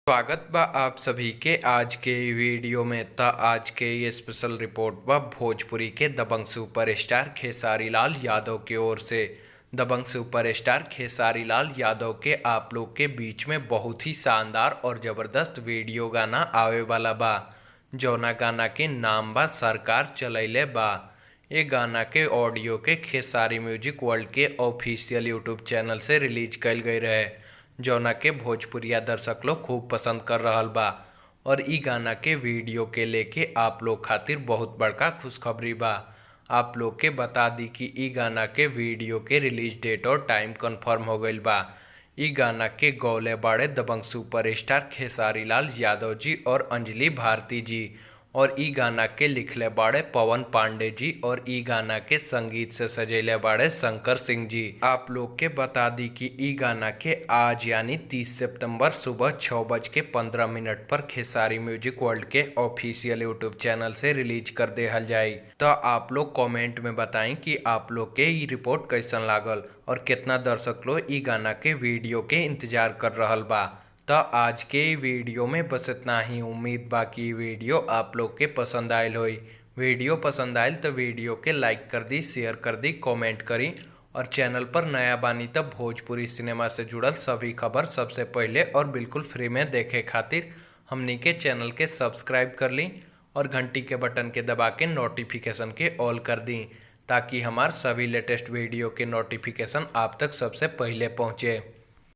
स्वागत बा आप सभी के आज के वीडियो में। त आज के ये स्पेशल रिपोर्ट बा भोजपुरी के दबंग सुपरस्टार खेसारी लाल यादव के ओर से। दबंग सुपरस्टार खेसारी लाल यादव के आप लोग के बीच में बहुत ही शानदार और ज़बरदस्त वीडियो गाना आवे वाला बा, जौना गाना के नाम बा सरकार चलैले बा। ये गाना के ऑडियो के खेसारी म्यूजिक वर्ल्ड के ऑफिशियल यूट्यूब चैनल से रिलीज कईल गई रहे, जौना के भोजपुरिया दर्शक लोग खूब पसंद कर रहल बा। और इ गाना के वीडियो के लेके आप लोग खातिर बहुत बड़का खुशखबरी बा। आप लोग के बता दी कि इ गाना के वीडियो के रिलीज डेट और टाइम कंफर्म हो गईल बा। इ गाना के गौले बाड़े दबंग सुपरस्टार खेसारी लाल यादव जी और अंजलि भारती जी, और इ गाना के लिखले बाड़े पवन पांडे जी, और इ गाना के संगीत से सजैले बाड़े शंकर सिंह जी। आप लोग के बता दी कि इ गाना के आज यानी 30 सितंबर सुबह 6:15 पर खेसारी म्यूजिक वर्ल्ड के ऑफिशियल यूट्यूब चैनल से रिलीज कर देहल जाई। तो आप लोग कमेंट में बताएं कि आप लोग के इ रिपोर्ट कैसन लागल और कितना दर्शक लोग इ गाना के वीडियो के इंतजार कर रहल बा। तो आज के वीडियो में बस इतना ही। उम्मीद बा कि वीडियो आप लोग के पसंद आयल होई। वीडियो पसंद आयल तो वीडियो के लाइक कर दी, शेयर कर दी, कमेंट करी, और चैनल पर नया बानी तब भोजपुरी सिनेमा से जुड़ल सभी खबर सबसे पहले और बिल्कुल फ्री में देखे खातिर हमनी के चैनल के सब्सक्राइब कर ली और घंटी के बटन के दबा के नोटिफिकेशन के ऑल कर दी, ताकि हमार सभी लेटेस्ट वीडियो के नोटिफिकेशन आप तक सबसे पहले पहुँचे।